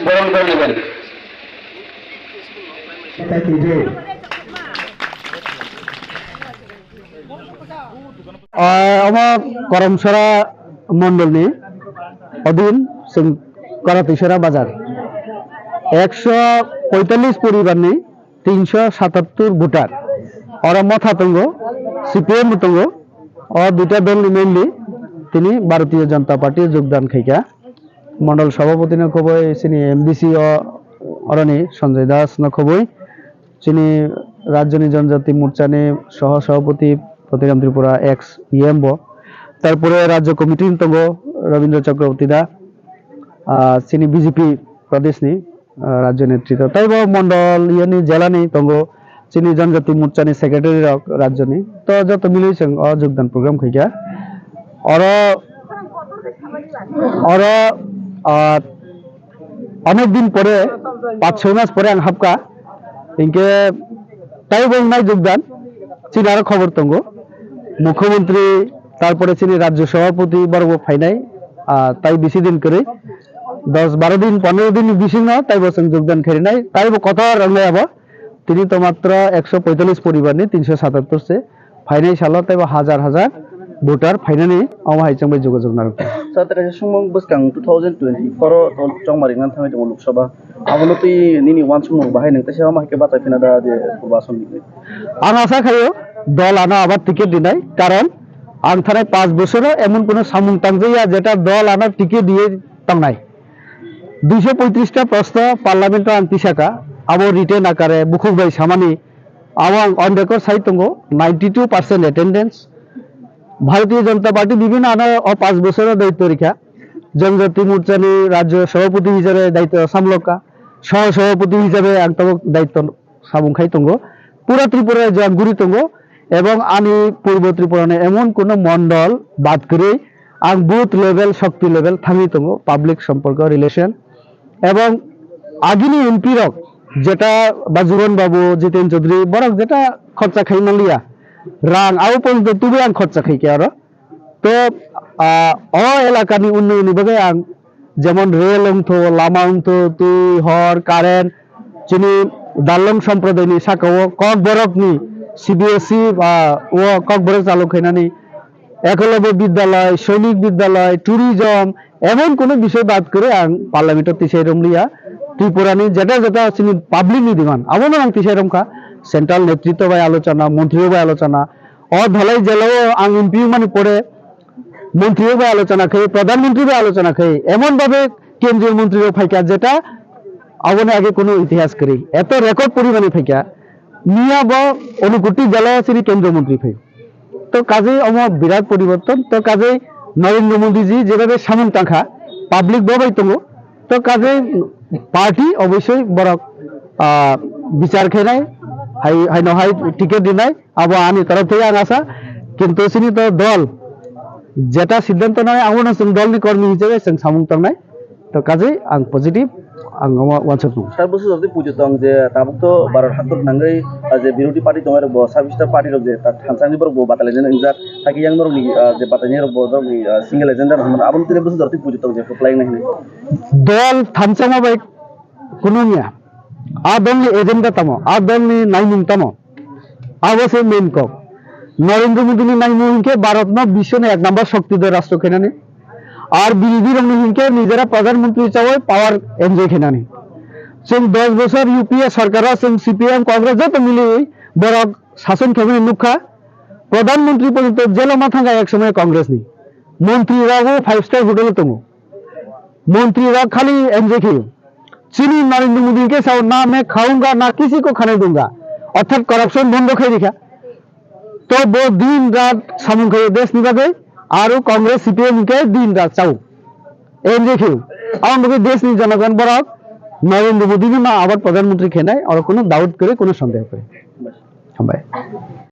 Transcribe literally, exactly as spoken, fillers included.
বরণ করে নেবেন। Ah, omo Koromsora mondolni odin chwng Karatwisora bazar. Ekso poitallis poribarni tinsho satattur voter. Oro motha tongo, C P M bo tongo. O duita dolni mainly tini Bharatiya Janata Party jogdan khaikha. Mondol sabhapati no khoboi, chini M D C o oroni Sanjay Das no khoboi, chini Rajyoni Janjati Morchani soho sabhapati Patiram Tripura ex E M bo, tarpore Rajya Committee ni tongo Rabindra Chakraborty da, ah, chini B J P Pradesh ni, ah, Rajya Netrito, taibo Mondol yani jela ni tongo chini Janjati Morchani secretary rok Rajyoni, to joto milwi chwng o jogdan program khaikha. Oro, oro, ah, onek din pore, pach choi mas pore ang hapkha. Hinkhe taibo wngnai jogdan, chini aro khobor tongo. Mukhyamantri, tarpore chini Rajya Sabhapati borok bo phainai, ah, tai bisi din kwrwi. Dos baro din, pondro din ni bisingno taibo chwng jogdan khainai, taibo kotor wngnai abo. Tini to matro ekso poitallis poribar ni tinsho satattor se phainai salo teibo hajar hajar voter phainani omo hai chwngbai jogajog narwkha. Sir, ta kaisa sumung bwskang two thousand twenty-four o to chongmari nang thangwi tongo Lok Sabha. Abono twi nini uansukmung bahai nwng teisa omo hai khe bachai phina da je Purba Assam ni? Ang asa khaio dol ano abar ticket rinai, karon ang thanai panch bosoro emon kono samung tangjaya jeta dol ano ticket riye tongnai. Duiso poitrista prosto parliament o ang tisaka, abo written akare bukhuk bai samani, abo ang on record sai tongo, ninety two percent attendance. Bharatiya Janata Party bibhinno ano o panch bosoro daitto rikha, Janjati Morchani Rajya Sabhapati hisabe daitto samlokha, Soho Sabhapati hisabe ang tabuk daitto samung khai tongo. Pura Tripura rajyo ang guri tongo, ebong ani Purbo Tripura ni emon kono mondol bad kwrwi ang booth level, shokti level thangwi tongo, public somporko relation. Ebong agini M P rok jeta Bajuron Babu, Jiten Chaudhary, borok jeta khorcha khai manliya, rang abo porjonto tubui ang khorcha khai khe oro. To, ah, o elakani unnayonni bagwi ang jemon rel wngtho, lama wngtho, twi, hor, current, chini Darlong Sampradayani sakao Kokborokni C B S E, ah, o Kokborok chalo khainani Ekalabya Bidyalay, Sainik Bidyalay, tourism, emon kono bisoi bad kwrwi ang parliament o tisai romliya. Tripurani jeta jeta chini public ni demand, abono ang tisai romkha. Central netritwo bai alochona, montri rok bai alochona, o dhalai jela o ang M P wngmani pore montri rok bai alochona khai, pradhan montri bai alochona khai, emon bhabe kendriyo montri rok phaikha jeta aboni age kono itihas kwrwi, eto record porimani phaikha. Miya bo Unakoti jela o chini kendriyo montri phai. To kajei omo birat poriborton, to kajei Narendra Modi ji jebhabe samung tangkha, public bo bai tongo, to kajei party oboisoi borok, ah, bichar khainai, hai, haino hai ticket rinai, abo ani torof theke ang asa, kintu chini to dol jeta siddhanto nanai, abono chwng dolni kormi hisabe chwng samung tangnai, to kajei ang positive, ang omo uansuk tongo. Sir, bwswk jotoni pujo tong je tabuk to Bharat hator nangwi, ah, je birodhi party tongnai rok bo service party rok je ta thansa ni borok bo batalai jani wngjak, hakhe yang norok ni, ah, je batalai ni rok bo norok ni, ah, single agenda rok hwnmano, aboni tini bwswk jotoni pujo tong je kwplai nai hwnwi. Dol thansa ma bai kunu wngya. A dol ni agenda tamo, a dol ni naimung tamo? Abo se main kok. Narendra Modi ni naimung hinkhe Bharat no bisho ni ek number shokti de rashtra khainani. Ar birodhi rok ni hinkhe nijera pradhan mantri chawi power enjoy khainani. Chwng dos bosor U P A sarkar o chwng C P M Congress joto miliwi borok sason khaimani nukha. Pradhan mantri porjonto jelo ma thangkha ek somoy Congress ni. Montri rok o five star hotel o tongo. Montri rok khali enjoy khaio. Chini Narendra Modi ke sao na main khaunga na kisi ko khane dunga. Orthat corruption bondo khai rikha. To bo din rat samung khaio desh ni bagwi, aro Congress C P M ke din rat chao. Enjoy khaio. Ang bagwi desh ni jonogon borok Narendra Modi ni ma abar pradhan mantri khenai, oro kono doubt kwrwi, kono sondeho kwrwi. Hambai.